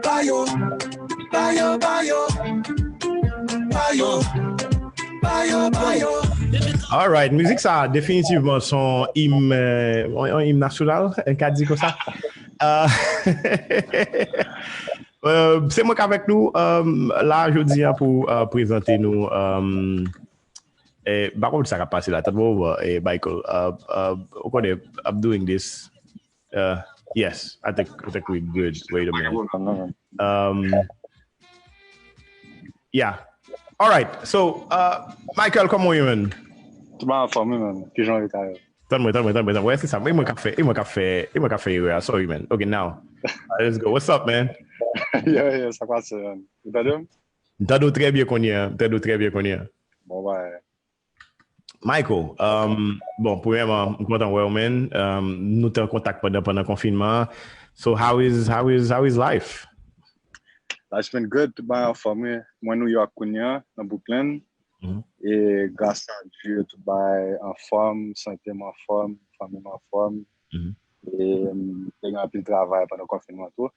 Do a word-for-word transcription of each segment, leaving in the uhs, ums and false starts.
Bayo, bayo, bayo, bayo, bayo, bayo. Alright, mizik sa definitivman se yon im, euh, yon, yon im nasyonal, n ka di konsa. Euh, euh, se mwen k avèk nou, euh, la jodi a pou, euh, prezante nou, euh, eh, m pa konn sa k ap pase la, tann mwen, eh, Michael, euh, euh, ou konnen, I'm doing this. Uh, yes, I think I think we good. Wait a minute. Um, yeah. All right. So, uh, Michael, kòman w ye, man? Tout bagay anfòm, wi, man. Kijan w ye, Kayò? Tann mwen, tann mwen, tann mwen, tann mwen. Wè, se sa. E mwen k ap fè, e mwen k ap fè, e mwen k ap fè erè a. Sorry, man. Okay, now. Let's go. What's up, man? Yeah, yeah, sa k pase, man? Ou tande m? M tande w trè byen kounye a. M tande w trè byen kounye a. Bon, bye. Michael, um, bon, premyèman, m kontan wè w, man. Um, nou te an kontak pandan, pandan konfinman an. So, how is, how is, how is life? Life's been good, tout bagay anfòm, wi. Mwen New York kounye a, nan Brooklyn. E gras a Dye, tout bagay anfòm, sante m anfòm, fanmi m anfòm. E m te gen anpil travay pandan konfinman tou.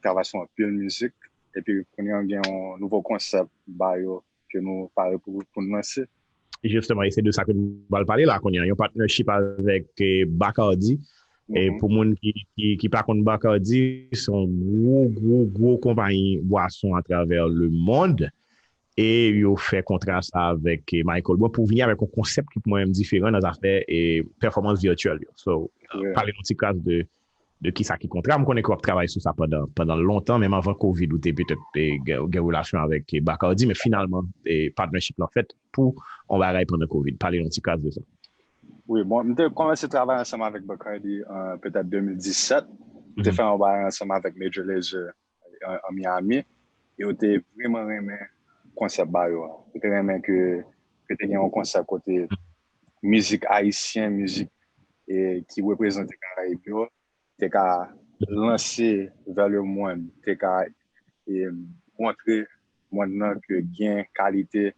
Travay sou anpil mizik. Epi kounye a m gen yon nouvo konsèp, Bayo, ke nou pare pou, pou n lanse. Jisteman, e se de sa ke nou pral pale la kounye a. Yon partnership avèk eh, Bacardi. E pou moun ki, ki, ki pa konn Bacardi, se yon gwo, gwo, gwo konpayi bwason atravè lemonn. E yo fè kontra sa avèk eh, Michael Brown pou vini avèk yon konsèp ki pou mwen menm diferan nan zafè eh, pèfòmans vityèl yo. So, pale nou ti kras de de kisa ki kontra. M konnen ke w ap travay sou sa pandan, pandan lontan, menm anvan Covid, ou te petèt eh, gen, gen relasyon avèk eh, Bacardi, men finalman, eh, partnership lan fèt pou yon bagay pandan Covid. Pale yon ti kras de sa. Wi, bon, m te kòmanse travay ansanm avèk Bacardi an petèt de mil disèt. M te fè yon bagay ansanm avèk Major Lazer an, an Miami. E yo te vrèman renmen konsèp Bayo a. Yo te renmen ke, ke te gen yon konsèp kote mizik ayisyen, mizik eh, ki reprezante Karayib yo, te ka lanse vers le monde, te ka eh, montre mond nan ke gen kalite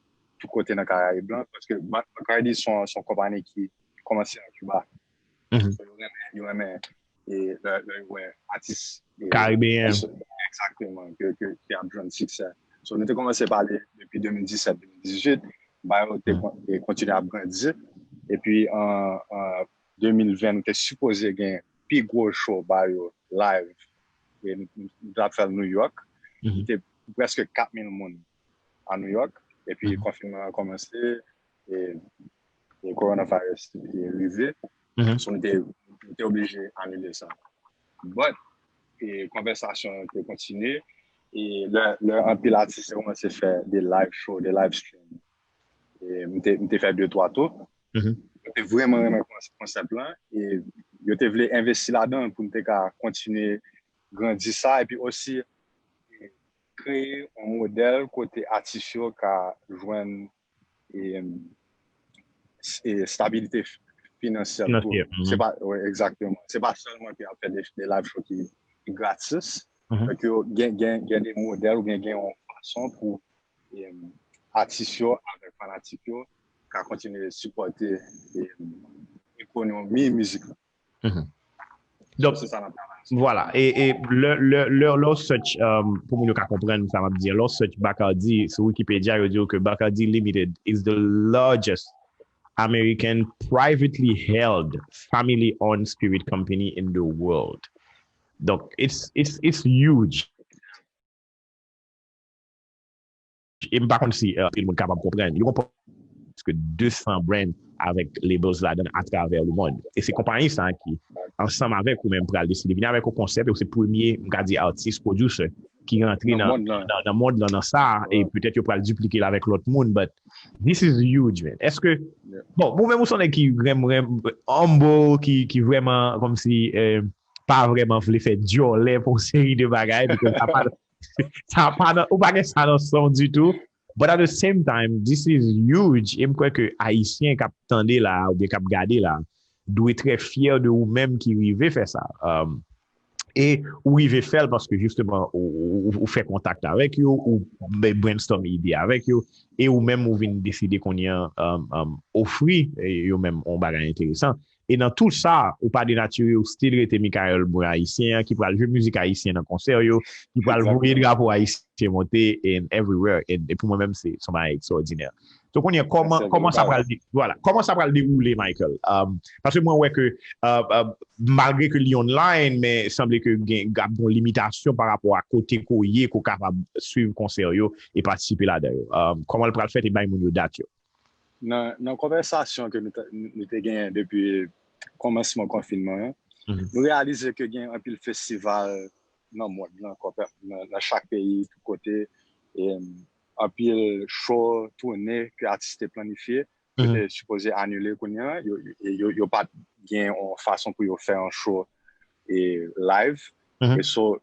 tout kote nan Karayib lan, paske Bacardi se yon, se yon konpayi ki kòmanse an Kiba. So, yo renmen, yo renmen e lè, lè yo wè atis e, Karibeyen. Egzakteman, ke, ke, ke ap jwenn siksè. So, nou te kòmanse pale depi de mil disèt, de mil dizuit, Bayo te kon- te kontinye ap grandi. Epi an, an de mil ven, nou te sipoze gen pi gwo show Bayo live. E nou, nou, nou t ap fè l New York. Li te prèske kat mil moun a New York. Epi konfinman an kòmanse. E, e coronavirus te rive. So, nou te, nou te oblije anile sa. But, e, konvèsasyon an te kontinye. E lè, lè anpil atis te kòmanse fè de live show, de live stream. E m te, m te fè de twa tou. Yo te vrèman renmen kons- konsèp lan. E yo te vle envesti ladan l pou n te ka kontinye grandi sa. Epi osi, e, kreye yon modèl kote atis yo ka jwenn e, e, stabilite f- finansyèl tou. Finansyè, mhm. Se pa, wi, egzakteman. Se pa sèlman ke y ap fè de, de live show ki, ki gratis. Men ke yo gen, gen, gen de modèl oubyen gen yon fason pou e, atis yo avèk fanatik yo ka kontinye sipòte e, ekonomi mizik la. Donk, Se sa n ap travay sou. Vwala. E, e lè, lè, lè, lè w search, um, pou moun yo ka konprann sa m ap di an, lè w search Bacardi sou Wikipedia, yo di w ke Bacardi Limited is the largest American privately held family-owned spirit company in the world. Donk, it's, it's, it's huge. E m pa konn si eh, anpil moun kapab konprann. Yo gen prèske de san brand avèk labels ladan atravè lemonn. E se konpayi sa a ki, ansanm avèk ou menm, pral deside vini avèk yon konsèp, e ou se premye, m ka di, atis, producer ki rantre Nan nan, mond lan. nan, nan mond lan, nan sa a, e petèt yo pral diplike l avèk lòt moun, but this is huge, man. Èske, Yeah. Bon, ou menm ou se yon nèg ki renmen, renmen, humble, ki, ki vrèman, kòmsi, eh, pa vrèman vle fè dyòlè pou yon seri de bagay, because sa pa, sa pa nan, ou pa gen sa nan san w ditou. But at the same time, this is huge. E m kwè ke Ayisyen k ap tande la, oubyen k ap gade la, dwe trè fyè de ou menm ki rive fè sa. Um, E ou rive fè l paske jisteman ou, ou, ou fè kontak avèk yo, ou brainstorm ide avèk yo, e ou menm ou vin deside kounye an um, um, ofri yo menm yon bagay enteresan. E nan tou sa, ou pa denatire, ou still rete Michael Brun ayisyen an ki pral jwe mizik ayisyen nan konsè yo, ki pral voye drapo ayisyen monte and everywhere. E pou mwen menm, se yon bagay ekstraòdinè. So kounye an, kòman kòman sa pral voilà, kòman sa pral dewoule, Michael? Um, paske mwen wè ke uh, uh, malgre ke li online, men sanble ke gen ap gon limitasyon pa rapò a kote ke w ye, ke w kapab swiv konsè yo e patisipe ladan yo. Um, kòman l pral fèt e bay moun yo dat yo? Nan, nan konvèsasyon ke nou, nou te genyen depi kòmansman konfinman an, nou reyalize ke gen anpil festival nan mond lan, nan, nan chak peyi, tout kote. E, anpil show, toune ke atis te planifye, yo te sipoze anile kounye an, yo, yo, yo pa t gen yon fason pou yo fè yon show e live. E so,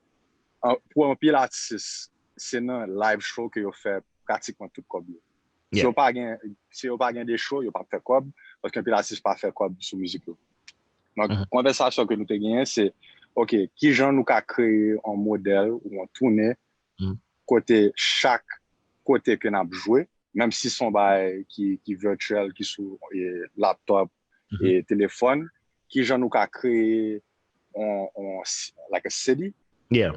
pou anpil atis, se nan live show ke yo fè pratikman tout kòb yo. Si yo pa gen, si yo pa gen de show, yo p ap fè kòb, paske anpil atis pa fè kòb sou mizik yo. Donk, konvèsasyon ke nou te genyen, se, ok, kijan nou ka kreye yon modèl ou yon toune kote chak kote ke n ap jwe, menm si se yon bagay ki, ki virtual, ki sou e, laptop e telefòn, kijan nou ka kreye on, on, like a city, Yeah.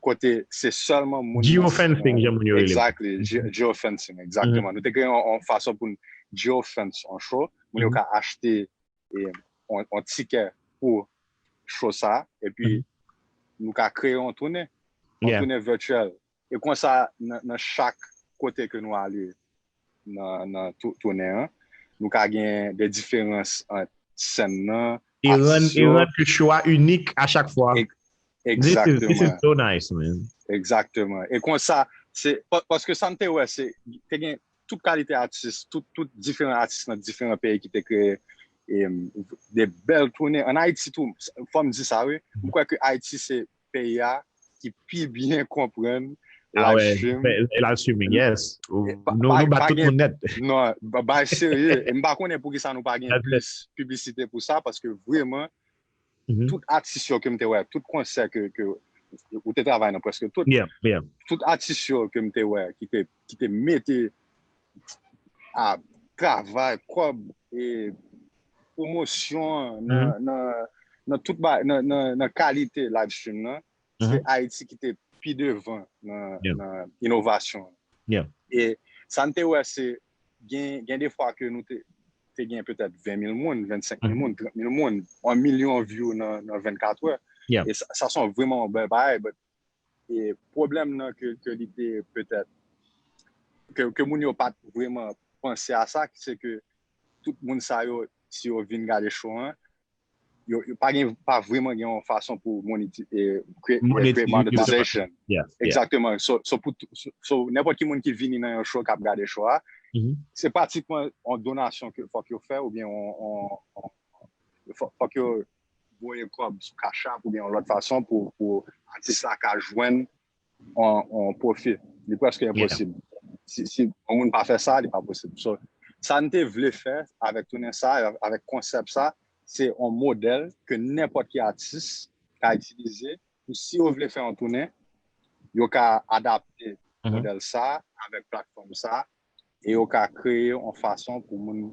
kote se sèlman moun Geofencing, jan moun yo rele. Exactly, ge- geofencing, egzakteman. Nou te kreye yon, yon fason pou n geofence yon show, moun yo ka achte e, on, on tikè pou show sa, epi nou ka kreye yon toune, yon Yeah. toune virtual. E konsa, nan, nan chak kote ke nou ale nan, nan tou- tounen an, nou ka gen de diferans ant sèn nan, E rann, atis e yo. Rann ke show a inik a chak fwa. Ek- This is, this is Egzakteman. So nice, man. Egzakteman. E konsa, se pa- paske sa m te wè, se te gen tout kalite atis, tout, tout diferan atis nan diferan peyi ki te kreye em, de bèl tounen. Ann Ayiti tou, fò m di sa, wi. M kwè ke Ayiti se peyi a ki pi byen konprann Ah, live ouais. stream. Fè- Live streaming, yes. Ou- E pa- Nou, pa- nou bat pa tout gen- moun nèt. Non, ba- bay serye. E m pa konnen pou ki sa nou pa gen That's plis piblisite pou sa, paske vrèman, Mhm. tout atis yo ke m te wè, tout konsè ke, ke ou te travay nan prèske tout, Yeah, yeah. tout atis yo ke m te wè, ki te, ki te mete a travay, kòb, e pwomosyon nan, nan, nan tout ba, nan, nan, nan kalite live stream nan, se Mhm. Ayiti ki te pi devan nan, Yeah. nan inovasyon. Yeah. E sa n te wè, se gen, gen de fwa ke nou te, te gen petèt ven mil moun, vennsenk mil moun, trant mil moun, yon milyon view nan, nan vennkat è. Yeah. E sa, sa se yon vrèman yon bèl bagay, but e pwoblèm nan ke, ke li te petèt, ke, ke moun yo pa t vrèman panse a sa, se ke tout moun sa yo, si yo vin gade show an, yo, yo pa gen, pa vrèman gen yon fason pou moniti, e, create, Monetize, create monetization. Yeah, yeah. Egzakteman. So, so, pou tou- so, so, nenpòt ki moun ki vini nan yon show, k ap gade show a, Mhm. se pratikman yon donasyon ke fòk yo fè, oubyen yon, yon, yon- fò- fòk yo voye kòb sou Cash App oubyen yon lòt fason pou, pou atis la ka jwenn yon, yon pwofi. Li prèske enposib. Si, si yon moun pa fè sa, li pa posib. So, sa n te vle fè avèk tounen sa, avèk konsèp sa, se yon modèl ke nenpòt ki atis ka itilize pou si yo vle fè yon tounen, yo ka adapte Mhm. modèl sa avèk platfòm sa, e yo ka kreye yon fason pou moun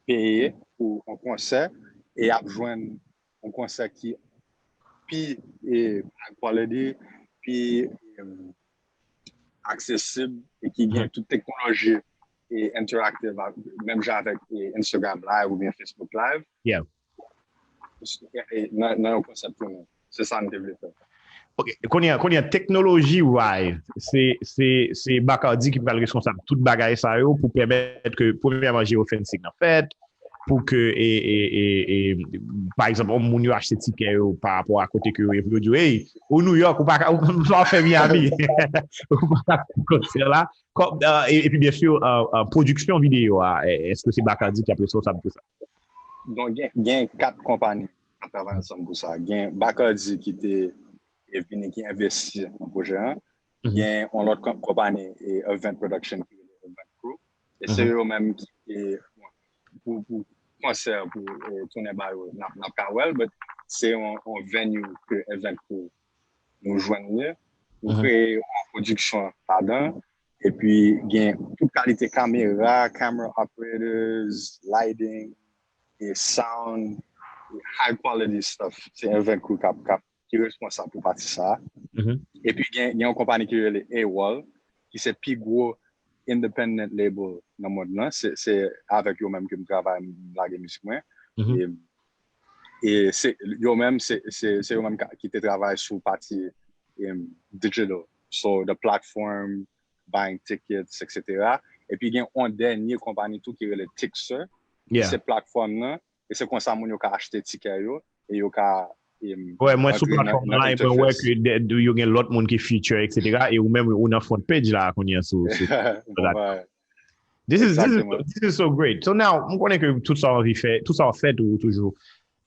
peye pou yon konsè, e y ap jwenn yon konsè ki pi e, high quality, pi em, aksesib, e ki gen tout teknoloji e interactive, a- menm jan avèk e, Instagram Live oubyen Facebook Live. Yeah. E, e, nan, nan yon konsèp tounen. Se sa n te vle fè. Ok, kounye a, kounye a, teknoloji wise, se, se, se Bacardi ki pral responsab tout bagay sa yo pou pèmèt ke, premyèman, geofencing nan fèt, pou ke, e, e, e, e, pa egzanp, yon moun yo achte tikè yo pa rapò a kote ke yo ye, pou yo di, hey, ou New York, ou pa ka, ou pa fè Miami, ou pa ka fè konsè la. Kò- e, epi, byen si, e, e, pwodiksyon videyo a, e, èske se Bacardi ki ap responsab pou sa? Donk, gen, gen kat konpani k ap travay ansanm pou sa. Gen Bacardi ki te e vini, ki envesti nan pwojè an. Mhm. Gen yon lòt kon- konpani, e, Event Production, ki rele Event Crew. E se Mhm. yo menm ki, e, pou, pou konsè, pou e, tounen ba yo, n ap, n ap ka wè l, but se yon, yon venue ke Event Crew nou jwenn li. Nou kreye yon pwodiksyon ladan. Epi gen tout kalite kamera, camera operators, lighting, e sound, e high quality stuff. Se Event Crew k ap, k ap, ki responsab pou pati sa a. Epi gen, gen yon konpani ki rele A W O L, ki se pi gwo independent label nan mond lan. Se, se avèk yo menm ke m travay, m lage mizik mwen. E, e se, yo menm, se, se, se yo menm ka, ki te travay sou pati, em, digital. So, the platform, buying tickets, et cetera. Epi gen yon dènye konpani tou ki rele Tixer. Ki se platfòm nan. E se konsa moun yo ka achte tikè yo. E yo ka, em, Wè, mwen sou platfòm nan, e mwen wè ke de- de- yo gen lòt moun ki feature, et cetera. E ou menm, ou nan front page la kounye a sou, sou, sou la. This is, this is, this is so great. So now, m konnen ke tout sa w anvi fè, tout sa w ap fè, ou toujou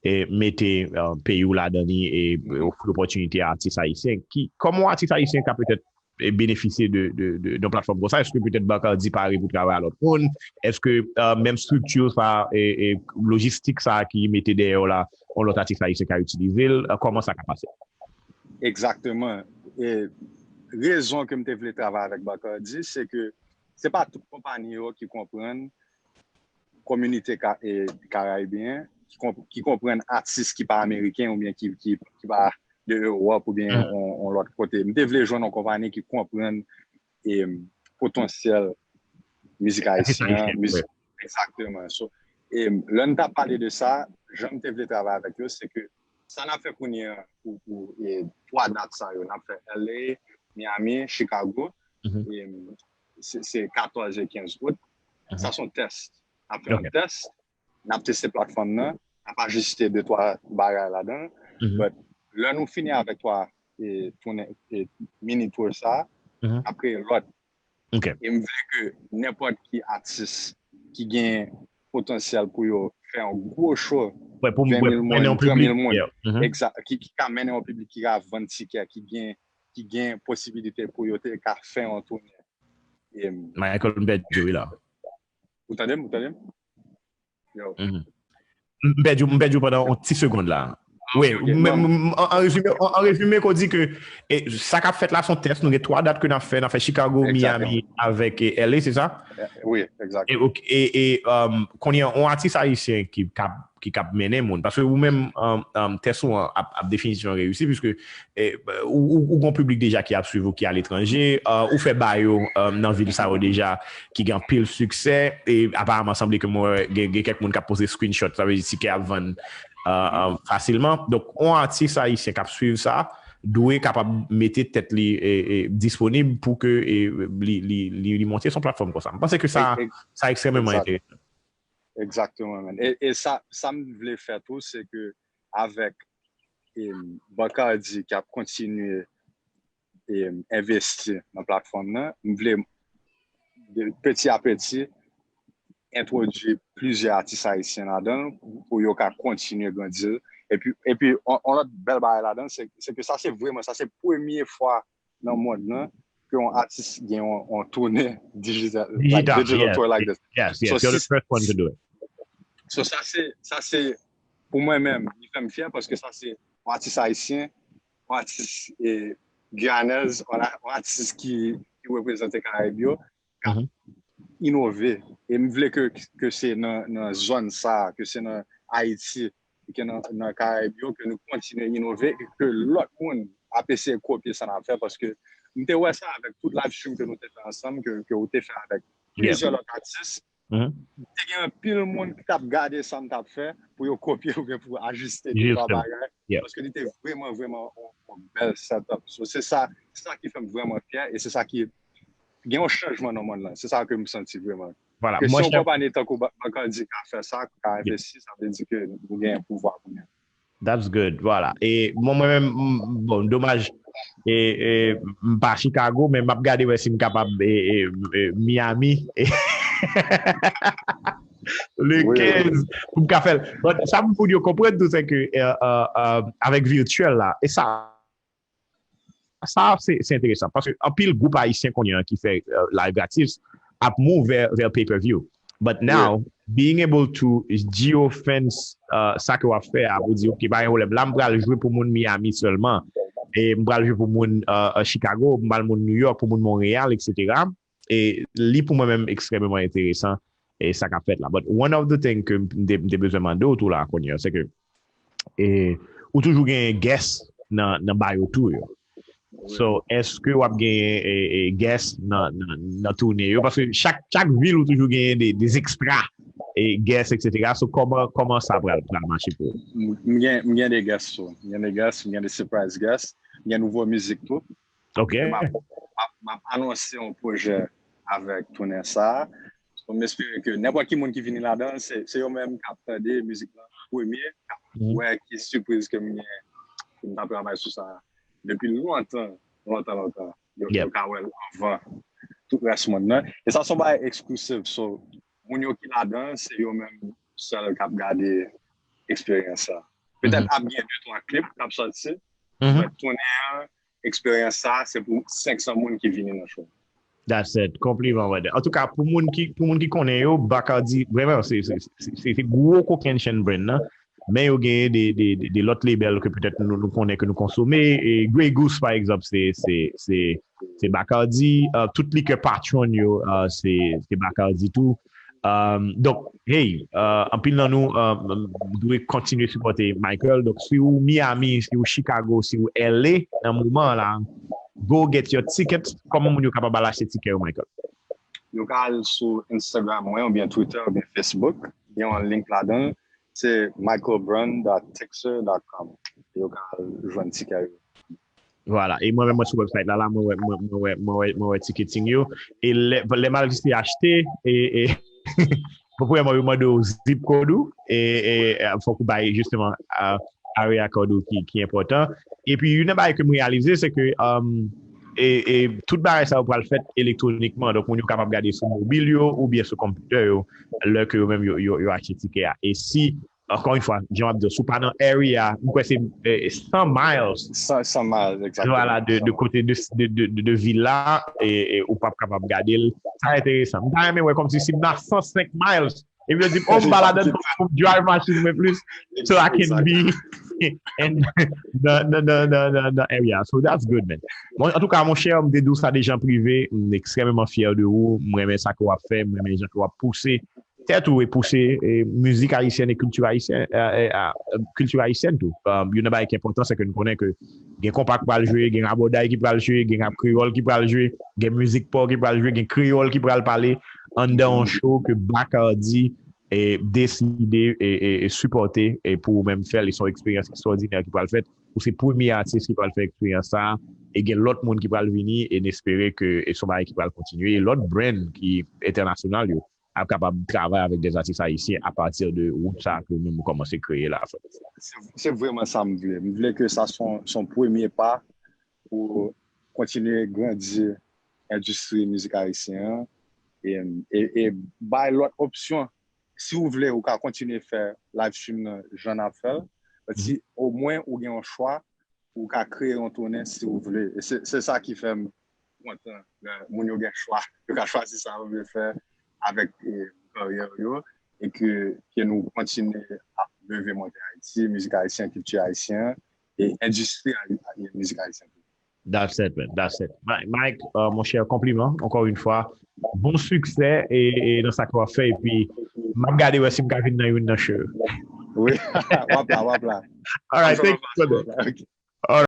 e, mete e, peyi w ladan li e ofri opòtinite a atis ayisyen. Ki, kòman yon atis ayisyen ka petèt e, benefisye de, de, de, de platfòm konsa? Èske petèt Bacardi pare pou travay a lòt moun? Èske e, menm strikti sa, e, e, lojistik sa ki mete dèyè w la, yon lòt atis ayisyen ka itilize l? E, kòman sa ka pase? Egzakteman. E rezon ke m te vle travay avèk Bacardi, se ke se pa tout konpani yo ki konprann kominote ka, e, karayibyen, ki, konp, ki konprann atis ki pa ameriken oubyen ki, ki, ki pa de Ewòp oubyen yon, yon lòt kote. M te vle jwenn yon konpani ki konprann e, potansyèl mizik ayisyen an, mizik. Egzakteman. So, e, lè n t ap pale de sa, jan m te vle travay avèk yo, se ke sa n ap fè kounye a pou, pou e, twa dat sa yo, n ap fè L A, Miami, Chicago, e, se, se katòz e kenz out. Sa se yon tès. N ap fè yon tès, n ap teste platfòm nan, n ap ajiste de twa bagay ladan. But lè nou fini avèk twa e, tounen e, mini tour sa, n ap kreye lòt. E m vle ke nenpòt ki atis ki gen potansyèl pou yo fè yon gwo show, ven mil moun, trant mil moun, ki, ki ka mennen yon piblik, ki ka vann tikè, ki gen, ki gen posibilite pou yo te ka fè yon tounen. E, Michael, m pèdi w la. Ou tande m? Ou tande m? M pèdi w, m pèdi w pandan yon ti segonn la. Wi, an rezime, an rezime, kon di ke e, sa k ap fèt la se yon tès. Nou gen twa dat ke n ap fè. N ap fè Chicago, Miami avèk e, L A, se sa? Wi, egzakteman. E, ok, e, e um, kounye a, yon atis ayisyen ki k ap, ki k ap mennen moun. Paske ou menm, um, um, tès ou an ap, ap definitivman reyisi, piske e, ou, ou, ou gen yon piblik deja ki ap swiv ou ki aletranje, e, ou fè ba yo e, nan vil sa yo deja ki gen anpil siksè, e aparaman sanble ke mwen gen, gen kèk moun k ap poste screenshot, sa vle di tikè ap vann e, e, fasilman. Donk, yon atis ayisyen k ap swiv sa, dwe kapab mete tèt li e, e, disponib pou ke e, li, li, li, li monte sou platfòm konsa. M panse ke sa, sa ekstrèmeman enteresan. Egzakteman, man. E, e sa, sa m vle fè tou, se ke avèk e, Bacardi k ap kontinye e, envesti nan platfòm nan, m vle de, peti a peti entwodui plizyè atis ayisyen ladan l pou yo ka kontinye grandi l. Epi, epi yon, yon lòt bèl bagay ladan l, se, se ke sa se vrèman, sa se premye fwa nan mond lan ke yon atis gen yon, yon tounen digital, like, digital tour like this. So, si, so sa se, sa se pou mwen menm, li fè m fyè paske sa se yon atis ayisyen, yon atis e, giyanèz, yon, yon atis ki, ki reprezante Karayib yo, k ap inove. E m vle ke, ke se nan, nan zòn sa, ke se nan Ayiti, ke nan, nan Karayib yo, ke nou kontinye inove, e ke lòt moun ap eseye kopye sa n ap fè, paske m te wè sa avèk tout live stream ke nou te fè ansanm, ke, ke ou te fè avèk plizyè lòt atis. Te gen anpil moun ki t ap gade sa m t ap fè pou yo kopye oubyen pou ajiste de twa bagay. Paske li te vrèman, vrèman yon, yon bèl setup. So, se sa, se sa ki fè m vrèman fyè e se sa ki gen yon chanjman nan mond lan. Se sa ke m santi vrèman. Ke si yon konpani tankou Bacardi ka fè sa, ka envesti, sa vle di ke nou gen pouvwa kounye a. That's good, vwala. E bon, mwen menm, bon, domaj, e, e, m pa Chicago, men m ap gade wè si m kapab e, e, e, Miami. Le kenz, pou m ka fè l. But sa m vle yo konprann tou, se ke e, e, e, avèk virtual la, e sa, sa se, se enteresan, paske anpil gwoup ayisyen kounye a ki fè e, live gratis ap move vè, vè pay-per-view. But now, being able to geofence uh, sa ke w ap fè a, pou di, ok, pa gen pwoblèm. La, m pral jwe pou moun Miami sèlman. E m pral jwe pou moun uh, uh, Chicago, m pral moun New York, pou moun Montréal, et cetera. E li pou mwen menm ekstrèmeman enteresan e sa k ap fèt la. But one of the thing ke m te, m te bezwen mande w tou la kounye a, se ke e, ou toujou gen guest nan, nan ba yo tou yo. So, èske w ap genyen e, e, guest nan, nan, nan toune yo? Paske chak, chak vil ou toujou genyen de, de extra e, guest, et cetera. So, kòman, kòman sa pral, pral mache pou ou? M gen, m gen de guest tou. M gen de guest, m gen de surprise guest. M gen nouvo mizik tou. Ok. M ap, m ap, m ap anonse yon pwojè avèk tounen sa. So, m espere ke nenpòt ki moun ki vini ladan, se, se yo menm k ap tande mizik lan premye, k ap wè ki sipriz ke m gen pou m ta travay sou sa depi lontan, lontan, lontan. Yo, yo ka wè l anvan tout rès mond nan. E sa se yon bagay exclusive. So, moun yo ki ladan, se yo menm sèl k ap gade eksperyans sa. Petèt ap gen de twa klip k ap sòti, men tounen an, eksperyans sa, se pou senk san moun ki vini nan show. That's it. Konpliman, brother. Antouka, pou moun ki, pou moun ki konnen yo, Bacardi, vrèman, se, se, se, se, se gwo kokennchenn brand nan. Men yo genyen de, de, de, de lòt label ke petèt nou, nou konnen, ke nou konsome. E Grey Goose, pa egzanp, se, se, se, se Bacardi. Uh, tout likè Patron yo, uh, se, se Bacardi tou. Um, donk, hey, uh, anpil nan nou uh, dwe kontinye sipòte Michael. Donk, si ou Miami, si ou Chicago, si ou L A nan moman la, go get your ticket. Kòman moun yo kapab al achte tikè yo, Michael? Yo ka al sou Instagram mwen, oubyen Twitter, oubyen Facebook. Gen yon link ladan. Se michael brun dot tixer dot com. Yo ka al jwenn tikè yo. Vwala. E mwen menm, mwen sou website la, la, mwen wè, mwen, mwen wè, mwen wè, mwen wè ticketing yo. E lè, lè m al jis achte, e, e, pou premyèman, yo mande w zip code ou, e, e, e, fòk ou bay, jisteman, a, area code ou ki, ki enpòtan. Epi, youn nan bagay ke m reyalize, se ke, um, e, e, tout bagay sa yo pral fèt elektwonikman. Donk, moun yo kapab gade sou mobil yo oubyen sou konpitè yo, lè ke yo menm yo, yo, yo achte tikè a. E si, ankò yon fwa, jan m ap di w, si w pa nan area, m kwè se e, san miles. San, san miles, egzakteman. Vwala, de, de kote de, de, de, de, de vil la, e, e ou p ap kapab gade l. Sa enteresan. M ta renmen wè kòmsi si m nan san senk miles, epi yo di m, oh, m pa ladan, fòk m drive machin mwen plis, so I can be in the, the, the, the, the, the area. So that's good, man. Bon, antouka, monchè, m te di w sa deja an prive, m ekstrèmeman fyè de ou, m renmen sa ke w ap fè, m renmen jan ke w ap pouse tèt ou e pouse e, mizik ayisyèn e kilti ayisyèn, e, e, a, kilti ayisyèn tou. Um, youn nan bagay ki enpòtan, se ke nou konnen ke gen konpa ki pral jwe, gen rabòday ki pral jwe, gen rap kreyòl ki pral jwe, gen mizik pa w ki pral jwe, gen kreyòl ki pral pale anndan yon show ke Bacardi e, deside e, e, e sipòte e pou ou menm fè l. E se yon eksperyans ekstwòdinè ki pral fèt. Ou se premye atis ki pral fè eksperyans sa a. E gen lòt moun ki pral vini e n espere ke e se yon bagay ki pral kontinye. E lòt brand ki entènasyonal yo ap kapab travay avèk de atis ayisyen apati de wout sa a ke ou menm ou kòmanse kreye la. Se, se vrèman sa m vle. M vle ke sa se yon, se yon premye pa pou kontinye grandi endistri mizik ayisyen an e, e, e bay lòt opsyon. Si w vle, ou ka kontinye fè live stream nan jan n ap fè l. But si omwen ou gen yon chwa, ou ka kreye yon tounen si w vle. E se, se sa ki fè m kontan lè moun yo gen chwa. Yo ka chwazi sa yo vle fè avèk e, karyè yo e ke, ke nou kontinye ap leve monte Ayiti, mizik ayisyen, kilti ayisyen e endistri ayi-, ayi-, mizik ayisyen tou. That's it, man. That's it. Mike, Mike, euh, mon cher, konpliman, encore une fois. Bon siksè e, e nan sa ke w ap fè. Epi, m ap gade wè si m ka vin nan youn nan show yo. Wi, w ap la, w ap la. All right, thank you, brother. Ok.